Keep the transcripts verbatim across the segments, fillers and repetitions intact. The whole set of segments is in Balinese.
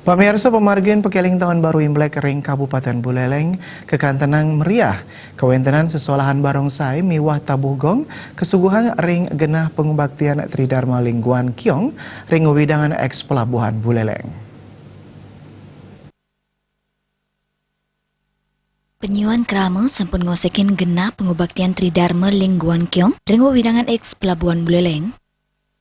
Pamirsa, pamargin pakeling tahun baru Imlek ring Kabupaten Buleleng kakantenang meriah. Kawentenan sesolahan barongsai miwah tabuh gong kasuguhang ring genah pangubaktian Tridharma Lingguan Kiong ring wewidangan eks Pelabuhan Buleleng. Penyuan krama sampun ngosekin genah pangubaktian Tridharma Lingguan Kiong ring wewidangan eks Pelabuhan Buleleng.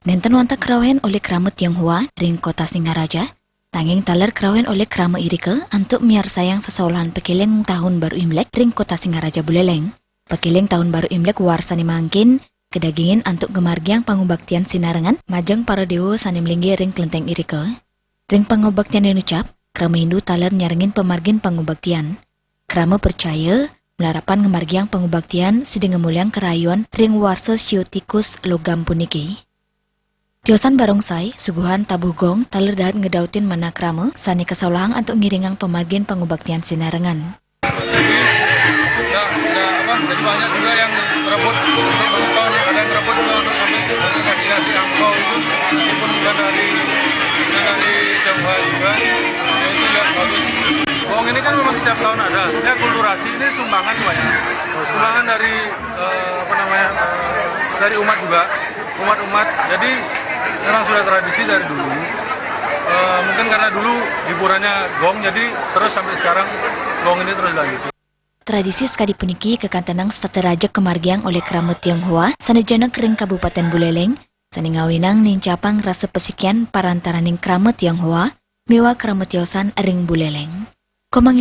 Nenten wantah kerauhin olih krama Tionghoa ring Kota Singaraja, nanging taler kerauhin olih krama irika antuk miarsayang sesolahan pakeling tahun baru Imlek ring Kota Singaraja Buleleng. Pakeling tahun baru Imlek warsané mangkin kadagingin antuk ngamargiang pangubaktian sinarengan majeng para déwa sané malinggih ring klenteng irika. Ring pangubaktian inucap, krama Hindu taler nyarengin pamargin pangubaktian. Krama percaya malarapan ngamargiang pangubaktian sida ngamolihang karahayuan ring warsa Siu Tikus logam puniki. Tiosan barongsai, suguhan tabuh gong taler dahat ngedautin manah krama sané kasolahang antuk ngiringang pamargin pangubaktian sinarengan. Nah, nah, apa, jadi banyak juga yang berebut untuk menonton, ada yang berebut juga untuk sampai kasih kasih angpau itu, meskipun bukan dari bukan dari Tionghoa juga, ya itu lihat bagus. Gong ini kan memang setiap tahun ada, ya kulturasi ini sumbangan banyak, sumbangan dari eh, apa namanya eh, dari umat juga, umat-umat. Jadi memang sudah tradisi dari dulu. Eh, mungkin karena dulu hiburannya gong, jadi terus sampai sekarang gong ini terus dilanjutkan. Tradisi sakadi puniki kakantenang setata rajeg kamargiang olih krama Tionghoa sané jenek ring Kabupaten Buleleng, sané ngawinang nincapang rasa pasikian parantaraning krama Tionghoa miwah krama tiosan ring Buleleng. Komang